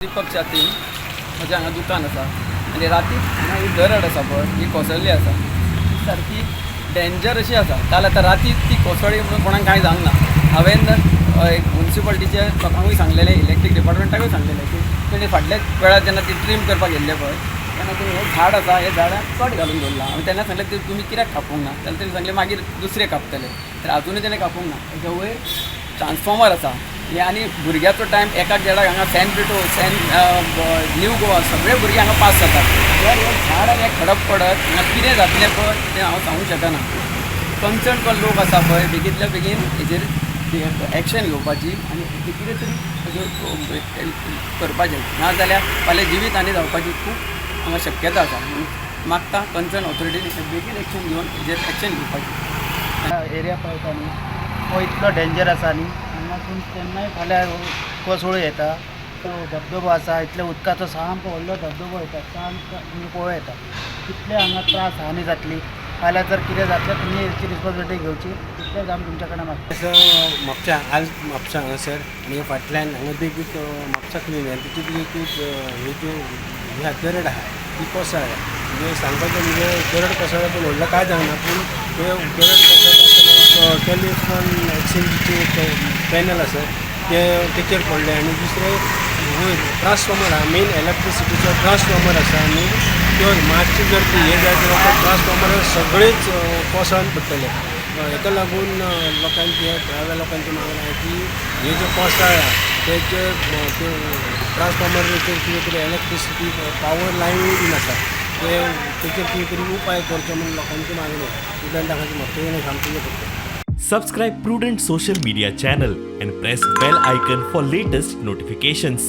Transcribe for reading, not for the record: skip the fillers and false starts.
दीपक च्याती. म्हजें हांगा दुकान आसा आनी राती हांगा ही दरड आसा पळय, ही कोसळ्ळी आसा. ती सारकी डेंजर अशी आसा. काल आतां राती ती कोसळ्ळी म्हणून कोणाक कांय जावंक ना. हांवें एक मुन्सिपालिटीच्या लोकांकूय सांगलेलें, इलेक्ट्रीक डिपार्टमेंटाकूय सांगलेलें की तेणी फाटल्या वेळार जेन्ना ती ट्रीम करपाक येयल्ले पळय, तेन्ना तेणी हें झाड आसा, हे झाडाक कट घालून दवरलां. हांवें तेन्ना सांगलें, ते तुमी कित्याक कापूंक ना? जाल्यार तेणी सांगलें, मागीर दुसरें कापतले. तर आजुनूय तेणें कापूंक ना. हेच्या वयर ट्रान्सफॉर्मर आसा हे आनी भुरग्याचो टायम एकाक देडाक हांगा San Brito, San new Goa सगळे भुरगे हांगा पास जातात. जर हें झाड आनी हें खडप पडत, हांगा कितें जातलें पळय तें हांव सांगूंक शकना. कन्सर्न कोण लोक आसा पळय, बेगींतल्या बेगीन हेजेर एक्शन घेवपाची आनी हेजेर कितें तरी हेजेर करपाचें. ना जाल्यार फाल्यां जिवीत हानी जावपाची खूब हांगा शक्यता आसा. म्हणून मागता कन्सर्न ऑथॉरिटीन बेगीन एक्शन घेवन हेजेर एक्शन घेवपाची. एरिया पळयता न्ही, हो इतलो डेंजर आसा न्ही, हांगासून केन्नाय फाल्यां कोसळूं येता. तो धबधबो आसा, इतले उदकाचो सामको व्हडलो धबधबो येता, सामको तुमी पळोवं येता कितले हांगा त्रास हानी जातली. फाल्यां जर कितें जातलें, तुमी हेची रिस्पोन्सिबिलिटी घेवची, तितलेंच आमी तुमच्या कडेन मागता. असो म्हापशा, आज म्हापशा हांगासर आनी फाटल्यान हांगा देगीत म्हापसा क्लीन आनी तितून एक हे ज्यो ह्या दरड आहा ती कोसळ्ळ्या. म्हणजे सांगपाचें म्हणजे दरड कोसळ्ळ्या पूण व्हडलो कांय जावना, पूण ते दरड कोसळटा आसतना एक टेलिफोन एक्सचेंजीचें एक पॅनल आसा, तें तेचेर पडलें. आनी दुसरें वयर ट्रान्सफॉर्मर आहा, मेन इलेक्ट्रिसिटीचो ट्रान्सफॉर्मर आसा आनी त्यो मातशें जर ती हें जायत जाल्यार ट्रान्सफॉर्मर सगळेच कोसळून पडटले. हेका लागून लोकांची, थळाव्या लोकांची मागणें आहा की हे जे कोसळ्ळा तेचे ट्रान्सफॉर्मराचेर कितें तरी इलेक्ट्रिसिटी पावर लायनूय बीन आसा, ते तेचेर कितें तरी उपाय करचो म्हूण लोकांची मागणी आहा. प्रुडंटा खातीर म्हापशें सामकें पडटा. Subscribe Prudent Social Media channel and press bell icon for latest notifications.